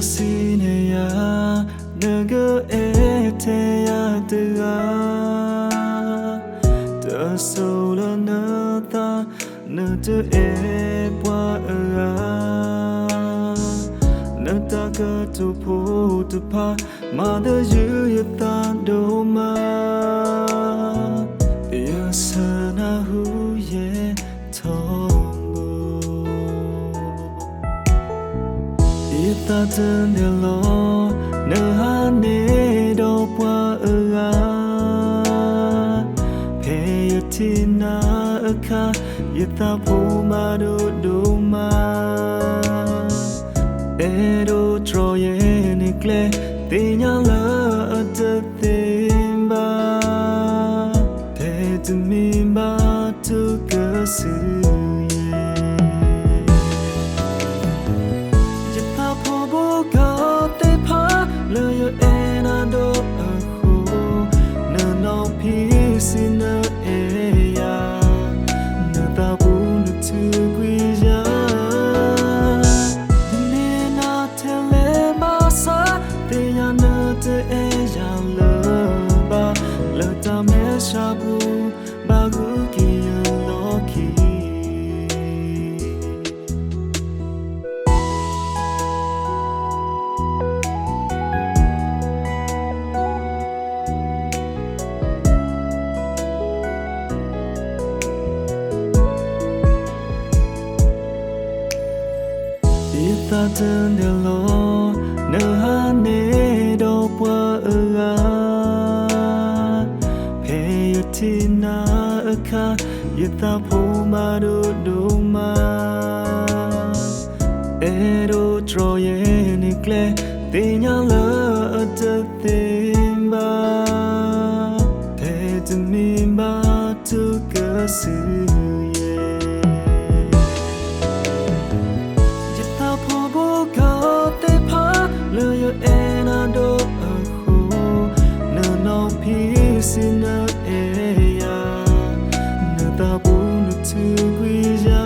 စံးန့ၢ်ယၤ, နကအဲၣ်ထဲယၤတဂၤ, တစိၤလၢနသး, နတအဲၣ်ပှၤအဂၤ, နတၢ်ကတိၤဖိတဖၣ် မၤသယုၢ်ယသးဒိၣ်မး, ယဆၢနၢ်ဟူယဲထီဘိ ယသးတနဲၣ်လီၤ, နဟးန့ၢ်ဒီးပှၤအဂၤ, ဖဲယထံၣ်နၤအခါ, ယသးဖိမၤဒိၣ်ဒိၣ်မး, အဲၣ်ဒိးတြီယဲန့ၣ်ကျဲ, သ့ၣ်ညါလၢအတသ့ဘၣ်, ဖဲတမ့ၢ်ဘၣ် တိကစူယဲ ယသးဖိဘိကသ့ၣ်တဖၣ် လၢယအဲၣ်နၤဒိၣ်အဃိ, နနီၢ်ဖံးစံးနအဲၣ်ယၤ, နသးပူၤနထုးကွံာ်ယၤ, ယန့ၢ်နၤထဲလဲၣ်ဘၣ်ဆၣ်, သ့ၣ်ညါနတအဲၣ်ယၤလၢၤဘၣ်, လၢတၢ်မဲာ်ဆှးပူၤ ဘၣ်ဂုာ်က့ၤယလီၢ်ခံ ယသးတနဲၣ်လီၤ, နဟးန့ၢ်ဒီးပှၤအဂၤ, ဖဲယထံၣ်နၤအခါ, ယသးဖိမၤဒိၣ်ဒိၣ်မး, အဲၣ်ဒိးတြီယဲန့ၣ်ကျဲ, သ့ၣ်ညါလၢအတသ့ဘၣ်, ဖဲတမ့ၢ်ဘၣ် တိကစူယဲ ယသးဖိဘိကသ့ၣ်တဖၣ် လၢယအဲၣ်နၤဒိၣ်အဃိ, နနီၢ်ဖံးစံးနအဲၣ်ယၤ, နသးပူၤနထုးကွံာ်ယၤ,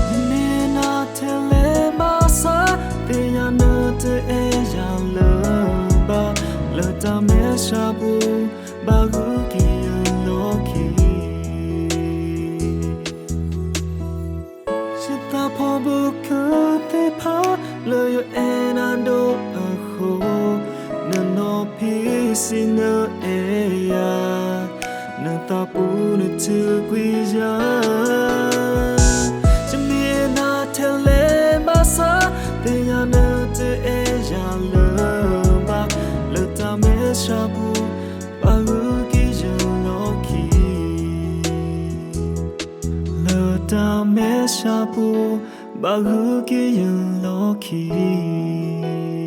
ယန့ၢ်နၤထဲလဲၣ်ဘၣ်ဆၣ်, သ့ၣ်ညါနတအဲၣ်ယၤလၢၤဘၣ်, လၢတၢ်မဲာ်ဆှးပူၤ ဘၣ်ဂုာ်က့ၤယလီၢ်ခံ ယသးဖိဘိကသ့ၣ်တဖၣ် လၢယအဲၣ်နၤဒိၣ်အဃိ, နနီၢ်ဖံးစံးနအဲၣ်ယၤ, နသးပူၤနထုးကွံာ်ယၤ, ယန့ၢ်နၤထဲလဲၣ်ဘၣ်ဆၣ်, သ့ၣ်ညါနတအဲၣ်ယၤလၢၤဘၣ်, လၢတၢ်မဲာ်ဆှးပူၤ ဘၣ်ဂုာ်က့ၤယလီၢ်ခံ လၢတၢ်မဲာ်ဆှးပူၤ ဘၣ်ဂုာ်က့ၤယလီၢ်ခံ